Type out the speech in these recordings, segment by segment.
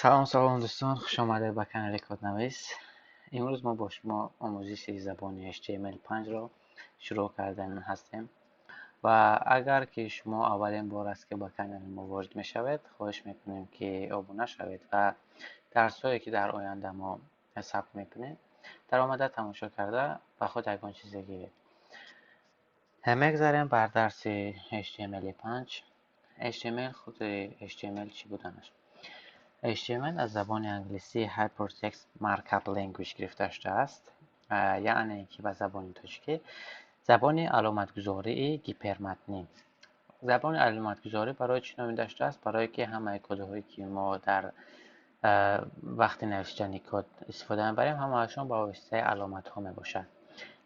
Салом, салом, дӯстон, хуш омадед ба канали Коднавис. Имрӯз мо бо шумо омӯзиши забони HTML5-ро шурӯъ кардан ҳастем ва агар ки шумо аввалин бор аст, ки ба канали мо ворид мешавед, хоҳиш мекунем, ки обуна шавед ва дарсҳое, ки дар оянда мо сабт мекунем, дар омада тамошо карда, ба худ ягон чизе гиред. Мегзарем бар дарси HTML5. HTML, худи HTML чӣ буданаш? HTML аз забони англисӣ Hypertext Markup Language гирифта шудааст, яъне ки ба забони тоҷикӣ забони аломатгузории гиперматнӣ. Забони аломатгузорӣ барои чӣ номида шудааст? Барое ки ҳамаи кодҳое, ки мо дар вақти навиштани код истифода мебарем, ҳамаашон ба воситаи аломатҳо мебошад.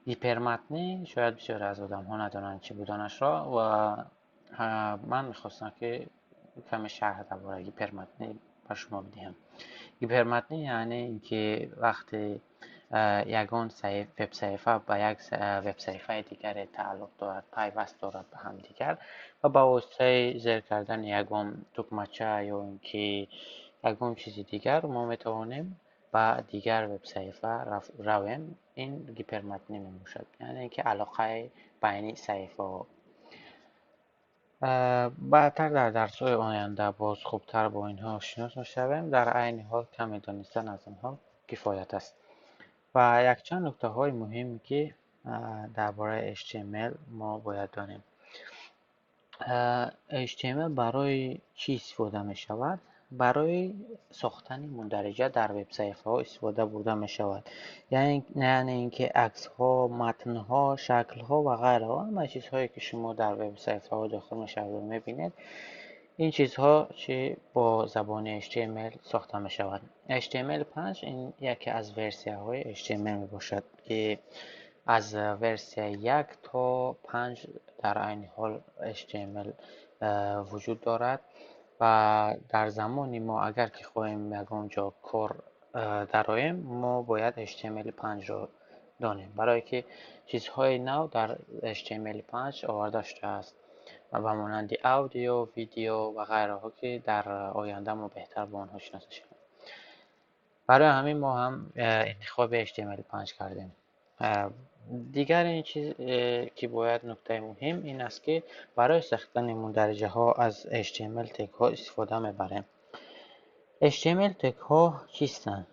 Гиперматнӣ шояд бисёре аз одамҳо надонанд чӣ буданашро ва ман мехостам, ки каме шарҳ дар бораи гиперматнӣ ба шумо бидиҳам. Гиперматнӣ яъне ин ки вақте ягон вебсаҳифа ба як вебсаҳифаи дигаре тааллуқ дорад, пайваст дорад ба ҳамдигар ва ба воситаи зер кардани ягон тукмача ё ин ки ягон чизи дигар мо метавонем ба дигар вебсаҳифа равем. Ин гиперматнӣ мебошад, яъне ки алоқаи байни саҳифаҳо. Баъдтар дар дарсҳои оянда боз хубтар бо инҳо шинос мешавем. Дар айни ҳол каме донистан аз онҳо кифоят аст. Ва якчанд нуктаҳои муҳим, ки дар бораи HTML мо бояд донем. HTML барои чӣ истифода мешавад? Барои сохтани мундариҷа дар вебсаҳифаҳо истифода бурда мешавад, яъне ин ки аксҳо, матнҳо, шаклҳо ва ғайраҳо, ҳамаи чизҳое, ки шумо дар вебсаҳифаҳо дохил мешавед ва мебинед, ин чизҳо чӣ бо забони HTML сохта мешавад. HTML5 ин яке аз версияҳои HTML мебошад, ки аз версияи 1 то 5 дар айни ҳол HTML вуҷуд дорад. Ва дар замони мо, агар ки хоҳем ягон ҷо кор дароем, мо бояд HTML5-ро донем, барое ки чизҳои нав дар HTML5 оварда шудааст, ба монанди аудио, видео ва ғайраҳо, ки дар оянда мо беҳтар бо онҳо шинос мешавем. Барои ҳамин мо ҳам интихоби HTML5 кардем. Дигар ин чиз, ки бояд нуктаи муҳим ин аст, ки барои сохтани мундариҷаҳо аз HTML тегҳо истифода мебарем. HTML тегҳо чистанд?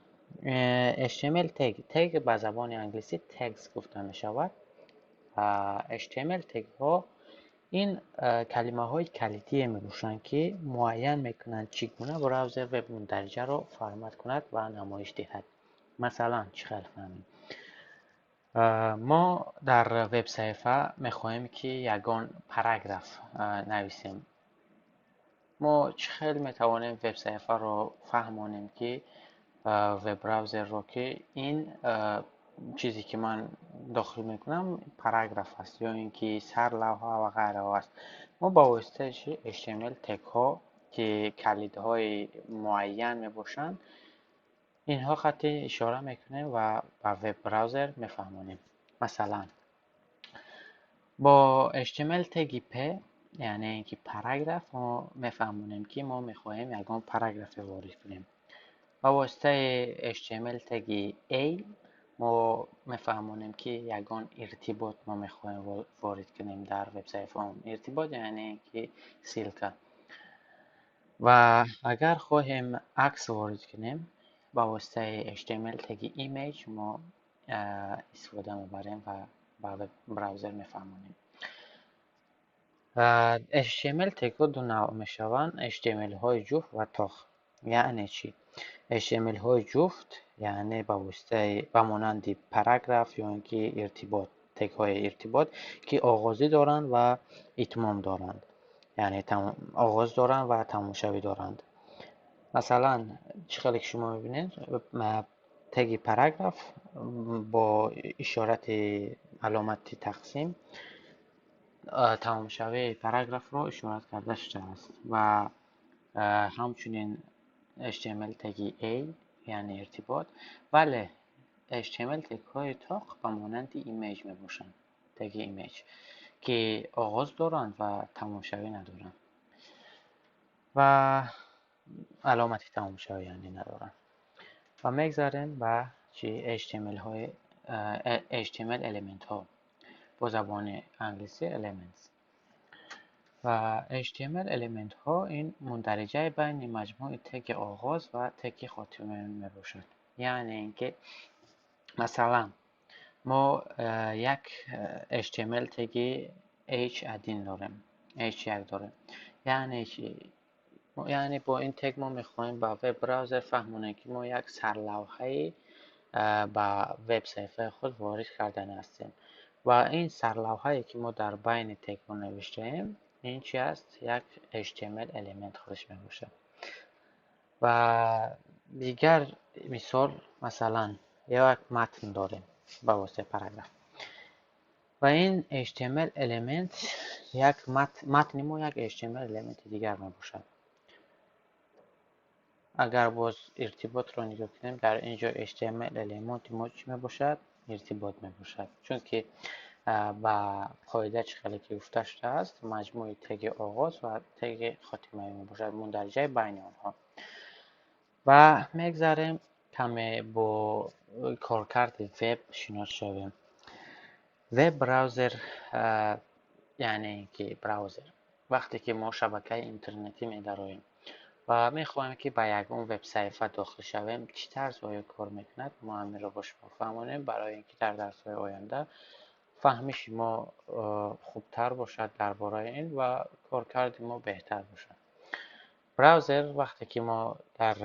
HTML тег, тег ба забони англисӣ tags гуфта мешавад. HTML тегҳо ин калимаҳои калидие мебошанд, ки муайян мекунанд, чӣ гуна браузер веб-мундариҷаро формат кунад ва намоиш диҳад. Масалан, чӣ хел фаҳмем? Мо дар вебсаҳифа мехоҳем, ки ягон параграф нависем. Мо чӣ хел метавонем вебсаҳифаро фаҳмонем, ки веб-браузерро, ки ин чизе, ки ман дохил мекунам, параграф аст ё ин ки сарлавҳа ва ғайраҳо аст? Мо ба воситаи чи HTML тегҳо, ки калидҳои муайян мебошанд, инҳо хатти ишора мекунем ва ба веб-браузер мефаҳмонем. Масалан, бо HTML теги p, яъне ин ки параграф, мо мефаҳмонем, ки мо мехоҳем ягон параграфе ворид кунем. Ба воситаи HTML теги a мо мефаҳмонем, ки ягон иртибот мо мехоҳем ворид кунем дар вебсаҳифаамон. Иртибот яъне ки ссылка. Ва агар хоҳем акс ворид кунем, ба воситаи HTML теги image мо истифода мебарем ва ба веб-браузер мефаҳмонем. HTML тегҳо ду навъ мешаванд: HTML-ҳои ҷуфт ва тоқ. Яъне чӣ? HTML-ҳои ҷуфт яъне ба воситаи ба монанди параграф ё ин ки иртибот, тегҳои иртибот, ки оғозӣ доранд ва итмом доранд, яъне оғоз доранд ва тамомшавӣ доранд. Масалан, чӣ хеле ки шумо мебинед, теги параграф бо ишорати аломати тақсим тамомшавии параграфро ишорат карда шудааст ва ҳамчунин HTML теги a, яъне иртибот. Вале HTML тегҳои тоқ ба монанди image мебошанд, теги image, ки оғоз доранд ва тамомшавӣ надоранд. Ва Аломати тамомшавӣ яъне надоранд. Ва мегзарем ба чи? HTML-ҳои, HTML элементҳо, бо забони англисӣ elements. Ва HTML элементҳо ин мундариҷаи байни маҷмӯи теги оғоз ва теги хотима мебошад. Яъне ин ки, масалан, мо як HTML теги h1 дорем, h1 дорем. Яъне чи? Яъне бо ин тег мо мехоҳем ба веб браузер фаҳмонем, ки мо як сарлавҳаи ба веб саҳифаи худ ворид кардани ҳастем. Ва ин сарлавҳае, ки мо дар байни тегҳо навиштаем, ин чи аст? Як HTML элемент худаш мебошад. Ва дигар мисол, масалан, як матн дорем ба воситаи параграф. Ва ин HTML элемент, як матни мо як HTML элементи дигар мебошад. Агар боз иртиботро нигоҳ кунем, дар ин ҷо HTML элементи мо чӣ мебошад? Иртибот мебошад. Чунки ба қоида, чӣ хеле ки гуфта шудааст, маҷмӯи теги оғоз ва теги хотимавӣ мебошад, мундариҷаи байни онҳо. Ва мегзарем, каме бо коркарди веб шинос шавем. Веб браузер, яъне ки браузер, вақте ки мо шабакаи интернетӣ медароем ва мехоҳем, ки ба ягон вебсаҳифа дохил шавем, чӣ тарз оё кор мекунад, мо ҳаминро бо шумо фаҳмонем, барои ин ки дар дарсҳои оянда фаҳмиши мо хубтар бошад дар бораи ин ва коркарди мо беҳтар бошад. Браузер, вақте ки мо дар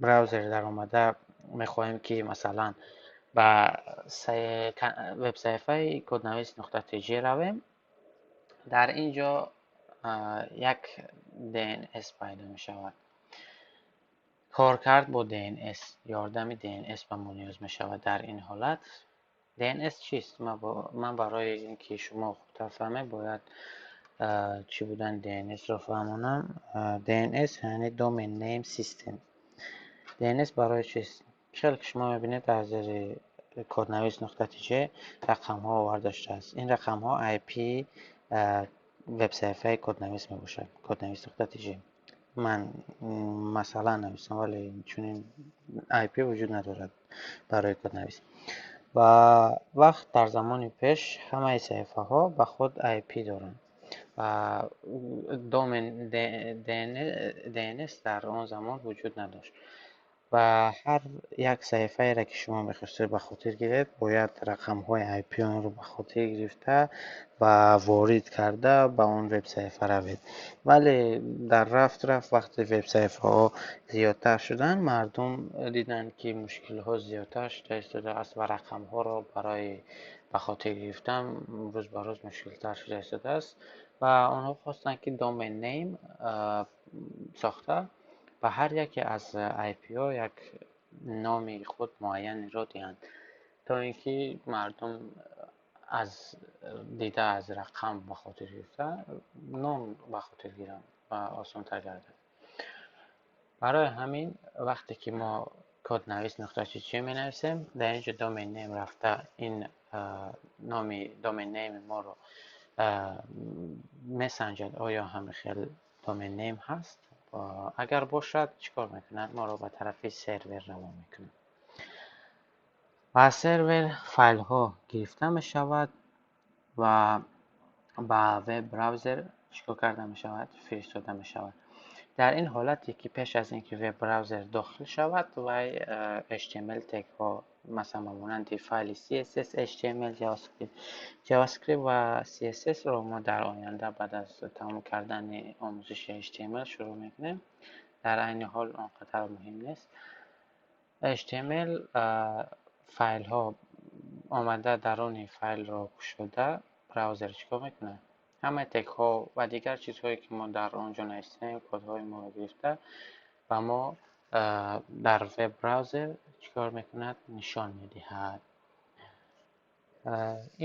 браузер даромада мехоҳем, ки масалан ба вебсаҳифаи коднавис.tj равем, дар ин ҷо як DNS пайдо мешавад. Коркард бо DNS, ёрдами DNS ба мо ниёз мешавад дар ин ҳолат. DNS чист? Ман барои ин ки шумо хубтар фаҳмед, бояд чӣ будани DNS-ро фаҳмонам. DNS яъне Domain Name System. DNS барои чист? Хеле ки шумо мебинед, дар зери коднавис.tj рақамҳо оварда шудааст. Ин рақамҳо IP вебсаҳифаи коднавис мебошад, коднавис.tj. Ман масалан нависам, вале чунин IP вуҷуд надорад барои коднавис. Ва вақт дар замони пеш ҳамаи саҳифаҳо ба худ IP доранд ва домен DNS дар он замон вуҷуд надошт. Ва ҳар як саҳифаеро, ки шумо мехостед ба хотир гиред, бояд рақамҳои IP онро ба хотир гирифта ва ворид карда ба он вебсаҳифа равед. Вале дар рафт рафт, вақте вебсаҳифаҳо зиёдтар шуданд, мардум диданд, ки мушкилҳо зиёдтар шуда истодааст ва рақамҳоро барои ба хотир гирифтан рӯз ба рӯз мушкилтар шуда истодааст ва онҳо хостанд, ки domain name сохта, ба ҳар яке аз IP-ҳо як номи худ муайянеро диҳанд, то ин ки мардум аз дида, аз рақам ба хотир гирифта, ном ба хотир гиранд ва осонтар гардад. Барои ҳамин, вақте ки мо коднавис.tj менависем, дар ин ҷо domain name рафта, ин номи domain name моро месанҷад, оё ҳамин хел domain name ҳаст. Агар бошад, чӣ кор мекунад? Моро ба тарафи сервер равон мекунад ва аз сервер файлҳо гирифта мешавад ва ба веб браузер чӣ кор карда мешавад? Фиристода мешавад. Дар ин ҳолате ки пеш аз ин ки веб браузер дохил шавад, вай HTML тегҳо, масалан, ба монанди файли CSS, HTML, JavaScript. JavaScript ва CSS-ро мо дар оянда, баъд аз тамом кардани омӯзиши HTML шурӯъ мекунем. Дар айни ҳол он қадар муҳим нест. HTML файлҳо омада, даруни файлро кушода, браузер чӣ кор мекунад? Ҳамаи тегҳо ва дигар чизҳое, ки мо дар он ҷо навиштаем, кодҳои моро гирифта, ба мо дар веб браузер чӣ кор мекунад? Нишон медиҳад.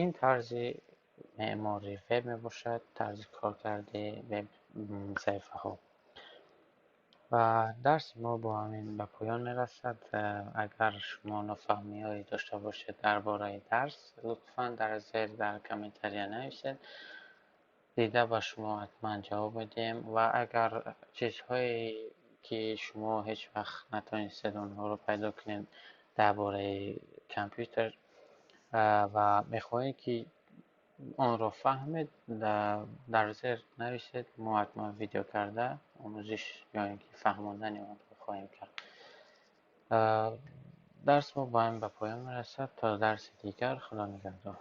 Ин тарзи меъмории веб мебошад, тарзи коркарди веб саҳифаҳо. Ва дарси мо бо ҳамин ба поён мерасад. Агар шумо нофаҳмиҳое дошта бошед дар бораи дарс, лутфан дар зер дар комментария нависед. Дида, ба шумо ҳатман ҷавоб медиҳем ва агар чизҳое, ки шумо ҳеҷ вақт натавонистед онҳоро пайдо кунед дар бораи компютер ва мехоҳед, ки онро фаҳмед, дар зер нависед, мо ҳатман видео карда омӯзиш ё ин ки фаҳмондани онро хоҳем кард. Дарс мо ба ҳамин ба поён мерасад. То дарси дигар, Худо нигаҳдор.